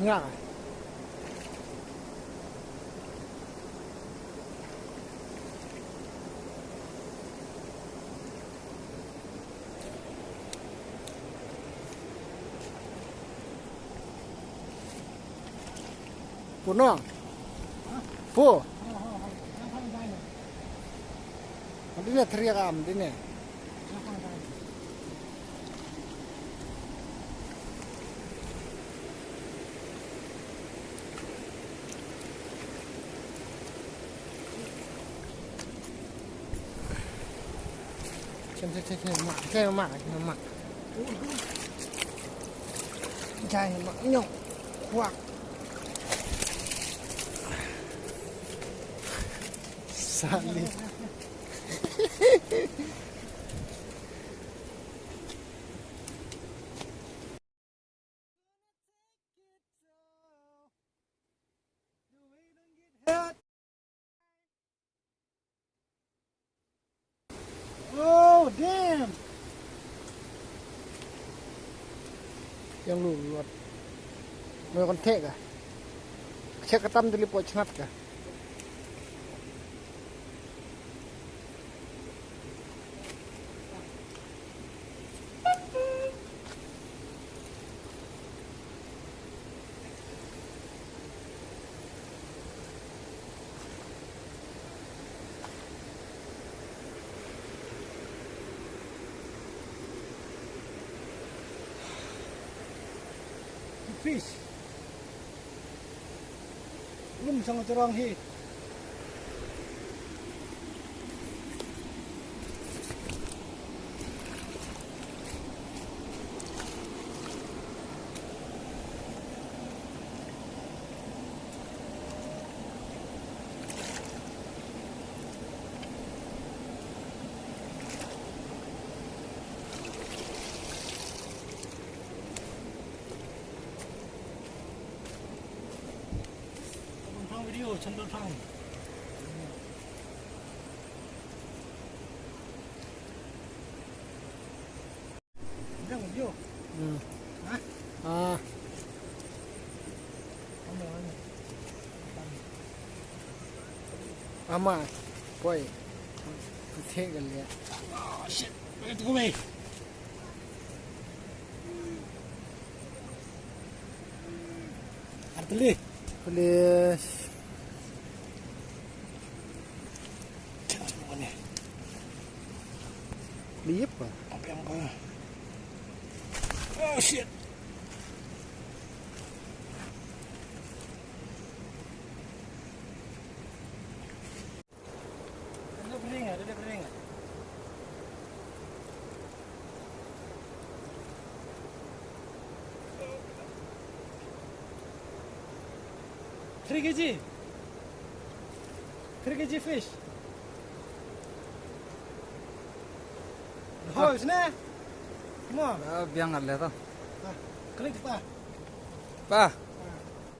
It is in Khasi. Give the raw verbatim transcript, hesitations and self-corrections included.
Nga. Puno. Pu. Dine thria kam dine. Chen, chen, chen, chen, ma, chen, ma, chen, ma. Chen, ma, nyok. Kwak. Sali. Oh, damn. Yang lu luat. Mo kon theh ka. Check ka tam dili po chngat ka. Fish. Lum sang terang hi. Video, channel thang. Dang video. Hmm. Ha? Ah. Ano, ano? Ama, boy. Take a look. Oh, shit. Look at the way. Arteli. Please. Liep ka? Apa yang kau? Oh, shit. Ada bering, ada bering. Three K G. Three K G fish. Hoi, sini. Mo. Ah, biang ngal le to. Ah, klik pa. Pa.